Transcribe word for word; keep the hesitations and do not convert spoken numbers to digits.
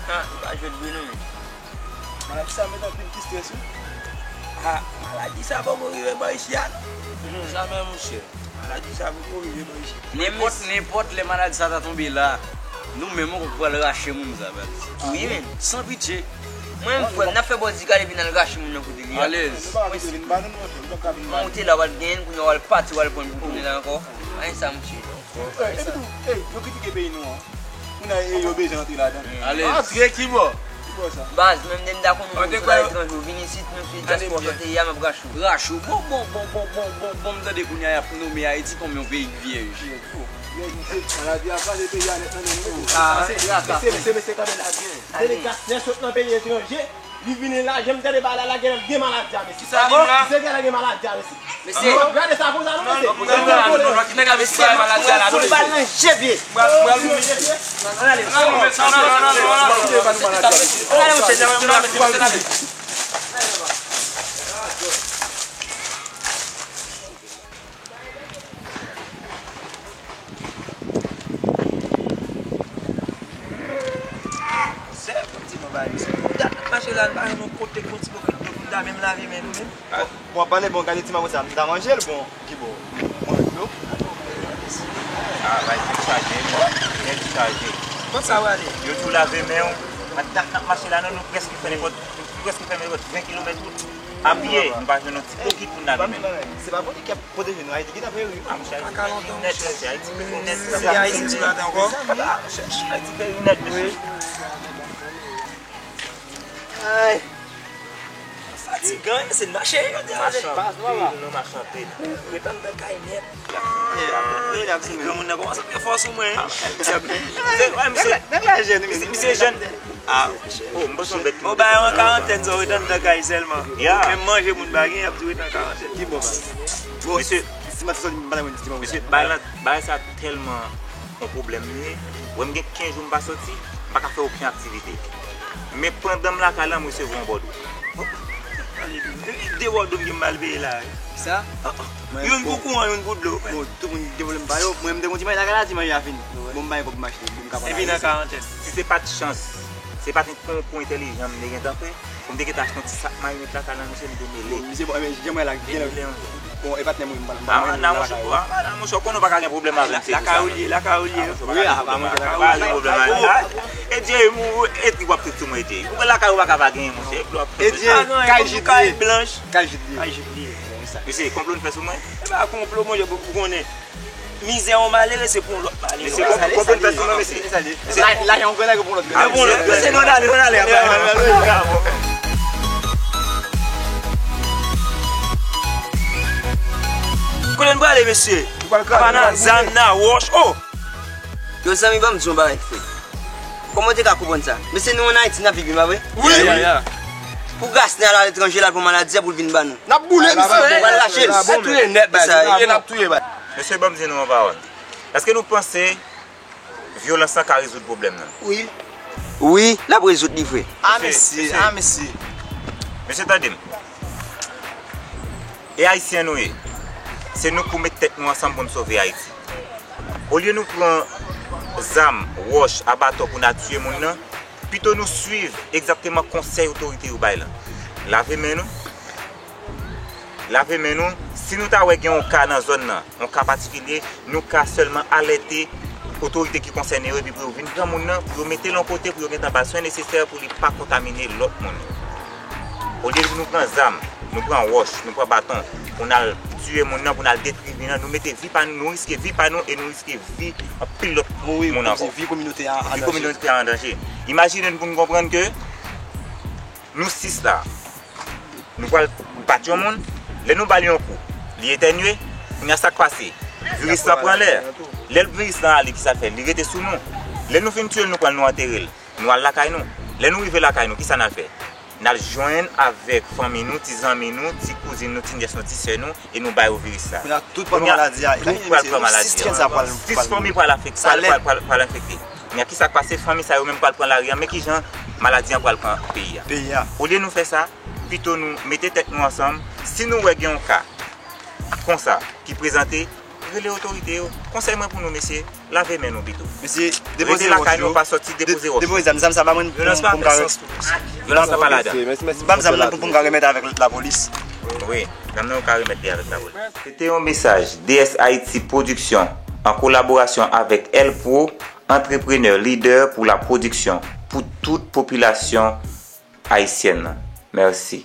Ha, li pa jwèt vre non, men. Maladi sa met anpil ti strès, wi. Ha, maladi sa poko rive bò isi a, non. Jamè, monchè. Maladi sa poko rive bò isi. Nenpòt, nenpòt lè maladi sa ta tonbe la, nou menm, nou pral rache moun sa, baz. Wi, men. San pitye. Mwen, m frè m, n ap fè bòdikad epi n al rache moun nan kote li a. Alèz. Nou pa ka kite vin ba nou, non, frè. Nou pa ka vin ba nou. Ou te la, w al genyen, kounye a w al pati, w al pran pou tounen la ankò. Pa gen sa, monchè. Epi tou, ey, yo kritike peyi nou an. Moun nan, ey, yo bezwen antre ladan. Alèz. Antre ki bò? Ki bò sa? Baz, menm de m ta konn ou menm sot aletranje, ou vin isit, menm se dyaspora sot peyi a, m ap rache w. Rache w. Bon, bon, bon, m tande kounye a y ap nonmen Ayiti kòm yon peyi k vyèj. Vyèj, mesye, maladi a kraze peyi a nèt nan men nou, mesye. Ah, mesye, mesye, mesye, kanpe la. Delegasyon sot nan peyi etranje, li vini la, jan m tande bagay la, la gen, gen maladi a, mesye. Kisa li la? Misye gen la gen maladi a, mesye. Mesye. Nou p ap gade sa konsa, non, mesye. Non, non, non, non, non, kite gade si maladi a la, non, mesye. Bal nan je vye. Ann ale. Non, non, non, non, non, non, non, non, mesye, mesye, mesye, mesye, mesye. Sè, bon ti bon bagay, mesye. Dat n ap mache la, n pa jwenn yon kote k gon ti bokit dlo pou n ta menm lave men nou menm. Bon, w ap pale, bon, gade ti mango sa, m ta manje l, bon, ki bò? Manje dlo. Ah, bay tèt chaje, bon, tèt chaje. Kot sa w ale? Yo di w lave men w, dat n ap mache la, non, nou prèske fè nenpòt, nou prèske fè nenpòt ven kilomèt wout. A pye, nou pa jwenn yon ti bokit pou n lave men nou. Se pa kote k ap pwoteje nou, Ayiti gentan peri, wi. Ah, monchè, Ayiti peri nèt, mesye, Ayiti peri nèt. Se Ayiti ki pati ankò? Ah, monchè, Ayiti peri nèt, mesye. Ay. Fatigan, se mache, yo di. Mache anpil, nou mache anpil. Ret anndan kay nèt. Granmoun nan kòmanse pran fòs sou mwen. Misye, misye jèn. Ah, oh, m panse yon bèt ki. Bon, ba yo an karantèn, sa w ret anndan kay sèlman. Ya. Menm manje moun pa gen, y ap di w ret an karantèn. Ki bon, ba. Bon, mesye, si m ap sòti, m pa ta mwen di, mesye, bay la, bay sa tèlman yon pwoblèm li ye. Wè, m gen kenz jou m pa sòti, m pa ka fè okenn aktivite. Men pandan m lakay la, m resevwa yon bòdwo. De bòdwo m gen m al peye la. Sa? Youn pou kouran, youn pou dlo. Bon, tout moun gen pwoblèm pa yo. Mwen, m te gon ti manje lakay la, ti manje a fini. Bon, m pa gen kòb m achte, m ka pa. Epi nan karantèn. Si se pa t chans, se pa t yon konkou entèlijan m te gentan fè, pou m te gentan achte yon ti sak marinèt lakay la, misye, m te mele. Bon, misye, bon, men, jan mwen la, gen lè. Bon, e patnè mwen, m pa, m pa mwen la lakay. Ah, nan, monchè, w konnen w pa ka gen pwoblèm avè m, se pou sa. Lakay ou li ye, lakay ou li ye. Wi, a pa manje lakay ou. Pa gen pwoblèm avè m. E Dye, e trip w ap trip sou mwen, e Dye. Ou lakay ou pa ka pa genyen, monchè. E Dye, kay jit li ye. Kay blanch. Kay jit li ye. Kay jit li ye. Mesye, konplo n fè sou mwen? E pa konplo, monchè, ou konnen. Mizè yon malere, se pou yon lòt malere. Mesye, konplo n fè sou mwen, mesye. Lajan yon grenn pou yon lòt grenn. Pou yon lòt grenn. Mesye, nou ale, nou ale. Kote n prale, mesye? Pa nan zam, nan wòch, oh! Yo, zanmi, ban m di yon bagay, frè. Kòman w te ka konprann sa? Mesye, nou ann Ayiti, n ap viv, pa vre? Wi. Pou Gasnè al aletranje, l al pran maladi a pou l vin ba nou. N ap boule misye. Nou pral rache l. N ap touye nèt, bay. N ap touye, bay. Mesye, ban m di nou yon pawòl. Èske nou panse vyolans lan ka rezoud pwoblèm nan? Wi. Wi, l ap rezoud li vre. A mesye, a mesye. Mesye, tande m. E Ayisyen nou ye. Se nou k pou met tèt nou ansanm pou n sove Ayiti. Olye nou pran zam, wòch, a baton pou n al tiye moun nan, pito nou swiv egzakteman konsèy otorite yo bay lan. Lave men nou. Lave men nou. Si nou ta wè gen yon ka nan zòn nan, yon ka patikilye, nou ka sèlman alète otorite ki konsène yo epi pou yo vin pran moun nan, pou yo mete l yon kote, pou yo gentan ba l swen nesesè pou li pa kontamine lòt moun. Olye nou pran zam, nou pran wòch, nou pran baton, pou n al tiye moun nan, pou n al detwi vi nan, nou mete vi pa nou, nou riske vi pa nou e nou riske vi anpil lòt moun ankò. Wi, kòmsi vi kominote a an danje. Vi kominote a an danje. Imajine n pou n konprann ke nou sis la. Nou pral bat yon moun, lè nou ba l yon kou, li etènye, kounye a sa k pase? Viris lan pran lè. Lè viris lan ale, kisa l fè? Li rete sou nou. Lè nou fin tiye l, nou pran l, nou antere l. Nou al lakay nou. Lè nou rive lakay nou, kisa n al fè? N al jwenn avèk fanmi nou, ti zanmi nou, ti kouzin nou, ti nyès nou, ti sè nou, e nou ba yo viris la. Kounye a tout pral pran maladi a. Tout pral pran maladi a. Sis fanmi pral afekte. Pral, pral, pral, pral enfekte. Men kisa k pase? Fanmi sa yo menm pral pran lari a. Men kijan maladi an pral pran peyi a. Peyi a. Olye nou fè sa, pito nou mete tèt nou ansanm. Si nou wè gen yon ka konsa ki prezante, Rele otorite yo. Konsèy mwen pou nou, mesye, lave men nou pito. Mesye, depoze wòch yo. Rete lakay nou, pa sòti, depoze wòch yo. Depoze zam, zam sa ba mwen. Vyolans pa fè sans tou. Vyolans pa la dan. Ban m zam nan pou m ka remèt avèk lapolis. Wi, zam nan ou ka remèt li avèk lapolis. Se te yon mesaj D S Haiti Production an kolaborasyon avèk El Pro, antreprenè lidè pou la pwodiksyon pou tout popilasyon ayisyèn nan. Mèsi.